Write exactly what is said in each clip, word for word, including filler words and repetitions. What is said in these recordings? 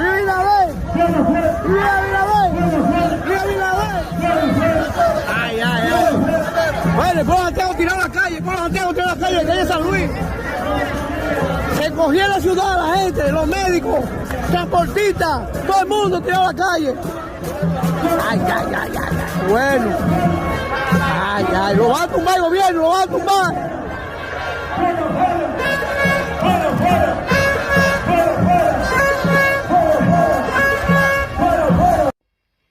Luis Abinader! Luis Abinader! Luis Abinader! Ay, ay, ay. Bueno, después los anteros tirados a la calle, después los anteros tirados a la calle, calle San Luis. Se cogieron la ciudad, la gente, los médicos, transportistas, todo el mundo tirado a la calle. Ay, ay, ay, ay, ay. Bueno. Ay, ay, lo van a tumbar el gobierno, lo van a tumbar.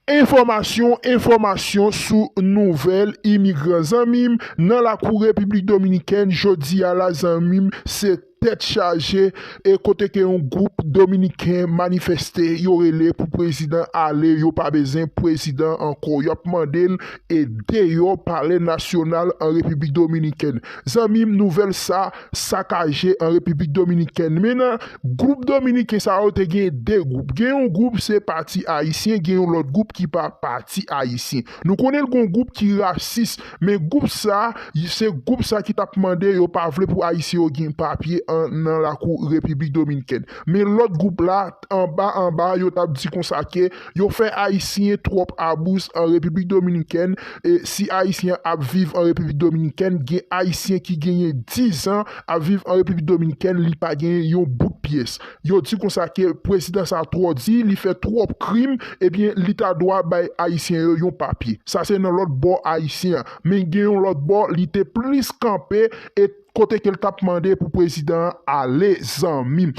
Enfòmasyon, enfòmasyon sou nouvèl imigran. Zanmi m, nan lakou Repiblik Dominikèn, jodi a la, zanmi m, se tèt chaje, e kote ke yon gwoup dominiken manifeste, yo rele pou prezidan ale, yo pa bezwen prezidan ankò. Y ap mande l e deyò palè nasyonal an Repiblik Dominikèn. Zanmi m, nouvèl sa sakaje an Repiblik Dominikèn. Men nan gwoup dominiken sa yo, te gen de gwoup. Gen yon gwoup se pati ayisyen, gen yon lòt gwoup ki pa pati ayisyen. Nou konnen l gen yon gwoup ki rasis, men gwoup sa, se gwoup sa ki t ap mande yo pa vle pou ayisyen yo gen papye an, nan lakou Repiblik Dominikèn. Men lòt gwoup la, anba anba, yo t ap di konsa ke yo fè ayisyen twòp abuz an Repiblik Dominikèn. E si ayisyen ap viv an Repiblik Dominikèn, gen ayisyen ki genyen diz an ap viv an Repiblik Dominikèn, li pa genyen yon bout pyès. Yo di konsa ke prezidan sa twò di, li fè twòp krim, ebyen, li ta dwa bay ayisyen yo yon papye. Sa se nan lòt bò ayisyen an. Men gen yon lòt bò, li te plis kanpe e kote ke l t ap mande pou prezidan an ale, zanmi m.